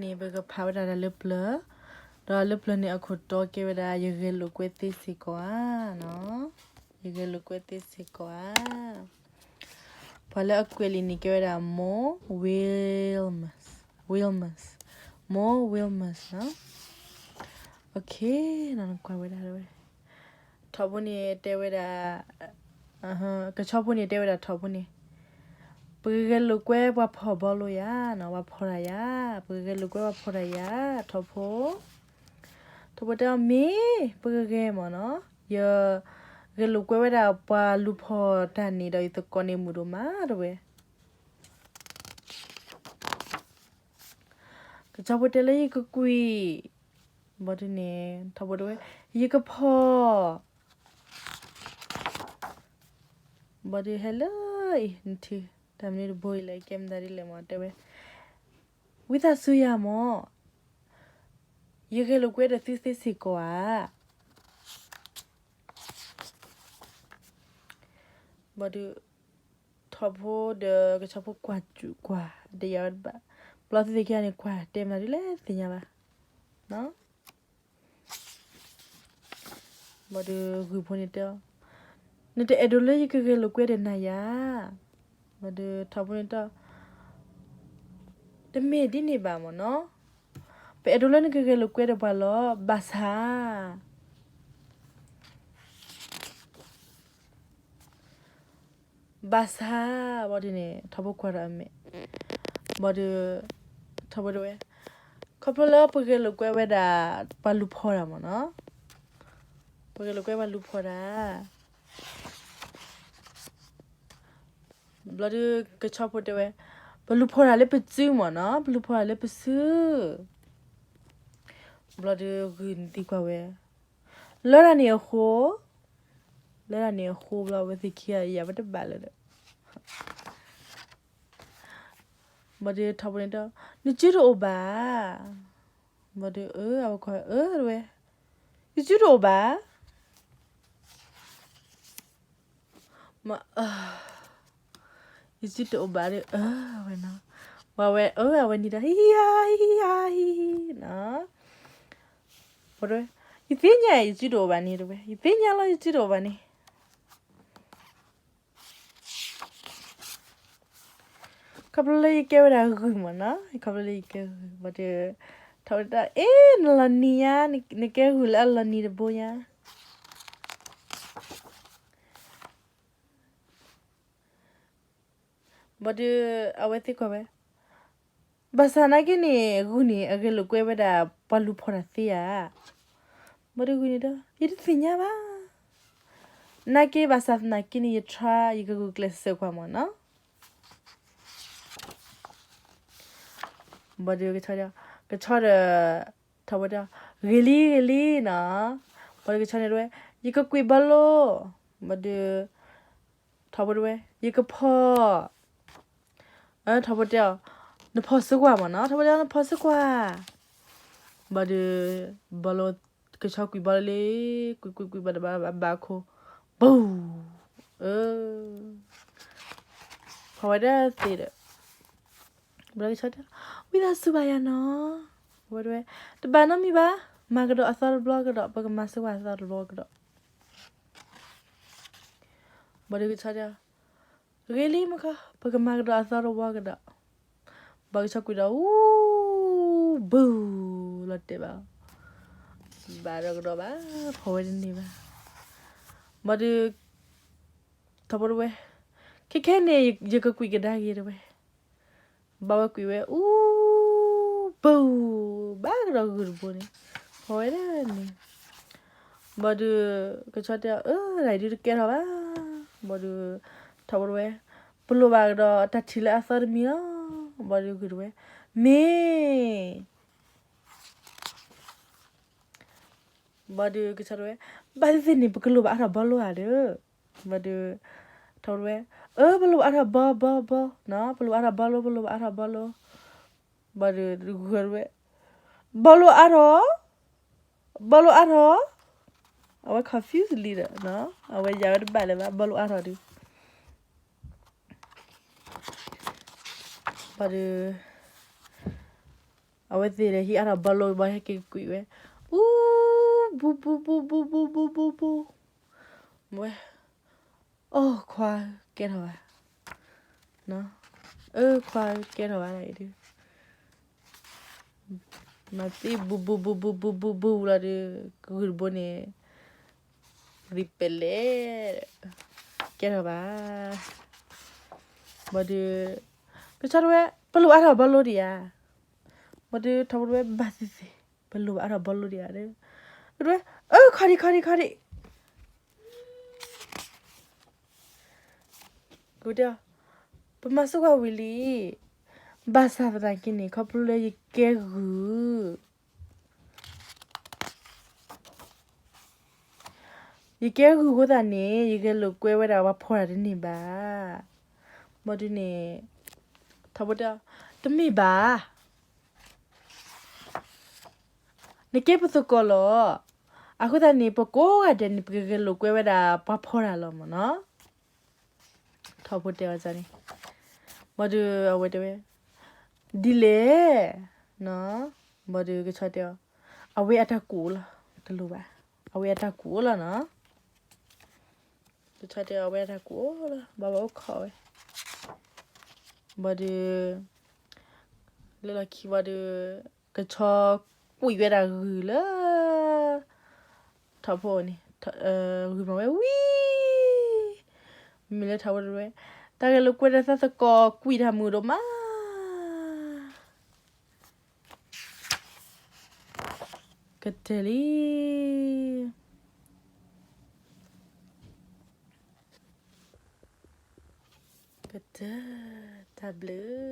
န့ၣ် ပကဖးဝဲဒၣ်တၢ်လၢပျၢၤ, ဒီးလၢပျၢၤန့ၣ်အခိၣ်တီကဲဝဲဒၣ် ယဂဲၤလိာ်ကွဲသ့စ့ၢ်ကီးဧါ. ယဂဲၤလိာ်ကွဲသ့စ့ၢ်ကီးဧါ. ပှၤလၢအကွဲးလံာ်န့ၣ်ကဲဝဲဒၣ် Mo Willems, Willems, Mo Willems နီၤ. နကွၢ်ဝဲဒၣ်ဝဲ ထီၣ်ဖိန့ၣ်တဲဝဲဒၣ်, ကဆီဖိန့ၣ်တဲဝဲဒၣ်ထီၣ်ဖိန့ၣ်, ပကဂဲၤလိာ်ကွဲပှၤဖီၣ်ဘီလိယၤနီၤ, ပှၤဖီၣ်တၢ်ယၤ, ပကဂဲၤလိာ်ကွဲပှၤဖီၣ်တၢ်ယၤ, ထီၣ်ဖိ. ထီၣ်ဖိတဲအီၤ မ့ၢ်ပကဂဲၤမ့ၢ်နီၤ, ယဂဲၤလိာ်ကွဲဝဲဒၣ်ပှၤလူၤဖီၣ်တၢ်န့ၣ်ဒီး ယသကိးန့ၣ်မုာ်ဒိၣ်မး တဲဝဲ. ကဆီဖိတဲလၢယကကွံာ်, ဘၣ်ဒုးန့ၣ် ထီၣ်ဖိတဲဝဲ ယကဖီၣ်. ဘၣ်ဒုးဟဲလၢအံၤ နထံၣ် တၢ်မနုၤတဘိအံၤလဲၣ် ကဲမနုၤဒ်လဲၣ်မ့ၢ် တဲဝဲ, ဝံသးစူၤယၤမ့ၢ်, ယဂဲၤလိာ်ကွဲဒီးသုသ့စ့ၢ်ကီးဧါ. ဘၣ်ဒုး ထီၣ်ဖိဒီးကဆီဖိကွၢ်ကွၢ် တယာ်ဝဲတဘၣ်, ဘျီသုသ့ၣ်ခံဂၤန့ၣ် ကွၢ်တဲမနုၤဒ်လဲၣ်သ့ၣ်ညါဘၣ်. ဘၣ်ဒုးဂုၢ်ဖိန့ၣ်တဲအီၤ, နတအဲၣ်ဒိးလၢယကဂဲၤလိာ်ကွဲဒီးနၤယၤ. ဘၣ်ဒုးထီၣ်ဖိန့ၣ်တဲအီၤ, တမ့ၢ်ဒ်န့ၣ်ဘၣ်မ့ၢ်နီၤ, ပအဲၣ်ဒိးလၢနကဂဲၤလိာ်ကွဲဒီးပှၤလီၤ. ဘၣ်ဆၣ် ဘၣ်ဆၣ် ဘၣ်ဒုးန့ၣ် ထီၣ်ဖိကွၢ်ဒီးအမဲာ်, ဘၣ်ဒုး ထီၣ်ဖိတဲဝဲ, ခီဖျိလၢပဂဲၤလိာ်ကွဲဝဲဒၣ် ပှၤလူၤဖီၣ်တၢ်မ့ၢ်နီၤ, ပဂဲၤလိာ်ကွဲပှၤလူၤဖီၣ်တၢ် ဘျီဒုးကဆီဖိတဲဝဲ, ပလူၤဖီၣ်တၢ်လၢပစုမ့ၢ်နီၤ, ပလူၤဖီၣ်တၢ်လၢပစု. ဘျီဒုးဂုၢ်န့ၣ်သံကွၢ်ဝဲ, လၢတၢ်န့ၣ်အဃိ, လၢတၢ်န့ၣ်အဃိ ဘျီဝဲသ့ၣ်ခံဂၤယၤဝဲတဘၣ်လၢၤဒီး ဘၣ်ဒုးထီၣ်ဖိန့ၣ်တဲ, နစုတအိၣ်ဘၣ်. ဘၣ်ဒုးအဝဲကွၢ်အၢတဲဝဲ, ယစုတအိၣ်ဘၣ်. မ့ၢ် ယစုတအိၣ်ဘၣ်ဒီး အၢဝဲနီၤ, ဝဲအၢအဝဲန့ၣ်ဒီး ဟံၣ်ဟံၣ်ဟံၣ်ဟံၣ်နီၤ, ဘၣ်ဒုး ယသ့ၣ်ညါ ယစုတအိၣ်ဘၣ်န့ၣ်တဲဝဲ, ယသ့ၣ်ညါလီၤ ယစုတအိၣ်ဘၣ်န့ၣ် ခီဖျိလၢယကဲဝဲဒၣ်ဂုၢ်မ့ၢ်နီၤ, ခီဖျိလၢယကဲဂုၢ် ဘၣ်ဒုး ထီၣ်ဖိတဲ အ့ နလီၤနံၤညါ, နကဲဂုၢ်လၢအလီၤနံၤတဘိညါ. ဘၣ်ဒုး အဝဲသံကွၢ်ဝဲ, ဘၣ်ဆၣ်သနာ်က့န့ၣ် ဂုၢ်န့ၣ် အဂဲၤလိာ်ကွဲဝဲဒၣ် ပှၤလူၤဖီၣ်တၢ်သ့ဧါ. ဘၣ်ဒုးဂုၢ်န့ၣ်ဒီး ယတသ့ၣ်ညါဘၣ်. သနာ်က့ ဘၣ်ဆၣ်သနာ်က့န့ၣ် ယ try ယကဂုာ်ကျဲးစၢးကွၢ်မ့ၢ်နီၤ. ဘၣ်ဒုး ကဆီဒီး ထီၣ်ဖိတဲ ဂ့ၤလံ ဂ့ၤလံနီၤ. ဘၣ်ဒုးကဆီန့ၣ်တဲဝဲ ယကကွံာ်ဘီလိ, ဘၣ်ဒုး ထီၣ်ဖိတဲဝဲ ယကဖီၣ်, ထီၣ်ဖိတဲအီၤ နဖီၣ်စ့ၢ်ကွၢ်မ့ၢ်နီၤ, ထီၣ်ဖိတဲအီၤ နဖီၣ်စ့ၢ်ကွၢ်. ဘၣ်ဒုး ဘီလိ ကဆီကွံာ်ဘီလိလံ, ကွံာ်ကွံာ်ကွံာ်ဘၣ်တဘၣ်ဘၣ်ခိၣ်, ဘိ, အၢ ဖီၣ်ဝဲဒၣ်သ့ဒီး ဘျီကဆီတဲ ဝံသးစူၤဘၣ်ယၤနီၤ. ဝဲတဲဝဲ တဘၣ်နီတမံၤဘၣ်, မၤကဒီးအသီတဘျီကဒီး, ပကမၤစ့ၢ်ကွၢ်အသီတဘျီကဒီး. ဘၣ်ဒုးကဆီတဲ ဂ့ၤလံမခီ, ပကမၤကဒီးအသီတဝီကဒီး. ဘၣ်ကဆီကွံာ်ဒီး အူ ဘု လီၤတဲာ်ဘၣ်, ဘၣ်ဒီးကဒီးဘၣ်, ဖီၣ်ဝဲတန့ၢ်ဘၣ်. ဘၣ်ဒုး ထီၣ်ဖိတဲဝဲ ခဲခဲန့ၣ် ယကကွံာ်ကဒါက့ၤတဲဝဲ. ဘၣ်ဝဲကွံာ်ဝဲ အူ ဘု ဘၣ်ကဒီးဂုၢ်တဘိန့ၣ် ဖီၣ်ဝဲဒၣ်န့ၣ်. ဘၣ်ဒုး ကဆီတဲ အၢ တၢ်အံၤဒုးတကဲထီၣ်ဘၣ်. ဘၣ်ဒုး ထီၣ်ဖိတဲဝဲ ပလိၣ်ဘၣ်ကဒီးတၢ်ထံၣ်လၢအသီတမံၤလီၤ. ဘၣ်ဒုးဂုၢ်တဲဝဲ မ့ၢ် ဘၣ်ဒုးကဆီတဲဝဲ ဘၣ်သ့ၣ်သ့ၣ်န့ၣ် ပကလိၣ်ဘၣ်အါထီၣ်ဘီလိဧါဒီး. ဘၣ်ဒုး ထီၣ်ဖိတဲဝဲ အၢ ပလိၣ်ဘၣ်အါထီၣ်ဘီ ဘီ ဘီနီၤ, ပလိၣ်ဘၣ်အါထီၣ်ဘီလိ ပလိၣ်ဘၣ်အါထီၣ်ဘီလိ. ဘၣ်ဒုး ဂုၢ်တဲဝဲ ဘီလိအါထီၣ်, ဘီလိအါထီၣ်. အဝဲ confuse လံဒီး အဝဲယၤဝဲတဘၣ်လၢၤဘၣ် ဘီလိအါထီၣ်ဒုး. ဘၣ်ဒုး အဝဲသ့ၣ်ဒီးဟံးအါထီၣ်ဘီလိဘၣ် ဟဲက့ၤကွံာ်ဝဲ, အူ, ဘူးဘူးဘူးဘူးဘူးဘူးဘူးဘူး, ဝဲ, အိၣ်ခွါ, ကဲထီၣ်ဘၣ်, အၢခွါကဲထီၣ်ဘၣ်ဒ်အံၤဒုး, မၤသံဘူးဘူးဘူးဘူးဘူးဘူးဘူးလီၤဒီး, ကဂုၢ်တဘိန့ၣ် ရံပလဲၣ်, ကဲထီၣ်ဘၣ်, ဘၣ်ဒီး, ကဆီတဲဝဲ, ပလိၣ်အါထီၣ်ဘီလိဒံးဧါ, ဘၣ်ဒီးထီဘိတဲဝဲ ဘၣ်သ့ၣ်သ့ၣ်, ပလိၣ်ဘၣ်အါထီၣ်ဘီလိဒံးဧါဒီး, တဲဝဲ, အၢ ခီဒံးခီဒံးခီဒံး ကတဲ, ပမၤစၢၤကွၢ်ဝံၤလံ, ဘၣ်ဆၣ်သနာ်က့န့ၣ် ခီဖျိလၢယကဲဂုၢ်, ယကဲဂုၢ်အဃိသတးန့ၣ် ယဂဲၤလိာ်ကွဲဝဲဒၣ်ပှၤဖီတၢ်တန့ၢ်ဘၣ်, ဘၣ်ဒီးန့ၣ်, ထီဘိတဲ, တမ့ၢ်ဘၣ် နကဲပသကိးလီၤ, အဃိသတးန့ၣ် ပကိးဂၤဒဲးန့ၣ် ပကဂဲၤလိာ်ကွဲဝဲဒၣ်ပှၤဖီတၢ်လီၤမ့ၢ်နီၤ, ထီဘိတဲအီၤန့ၣ်, ဘၣ်ဒီးအဝဲတဲဝဲ, ဒ်လဲၣ်, ဘၣ်ဒီးကဆီတဲအီၤ, အဝဲအတၢ်ကူၣ်အိၣ်လီၤ, တလိၣ်ဘၣ်, အဝဲအတၢ်ကူၣ်အိၣ်လီၤနီၤ, ကဆီတဲအီၤ အဝဲအတၢ်ကူၣ်အိၣ်လီၤ ဘၣ်ဘၣ်အိၣ်ခိးဝဲ, ဘၣ်ဒီး လၢလီၢ်ခံဘၣ်ဒီး, ကဆီကွံာ်ဝဲဒၣ်ဂုၢ်လၢ ထီဘိန့ၣ်, ဂုၢ်မၤဝဲဝံၤ, မ့ၢ်လၢထီဘိတဲဝဲ, တၢ်ဂဲၤလိာ်ကွဲဒီးသးသကိးကွံာ်တၢ်မုာ်ဒိၣ်မး, ကတၢၢ်လံ ကတၢၢ်, တၢ်ဘျုး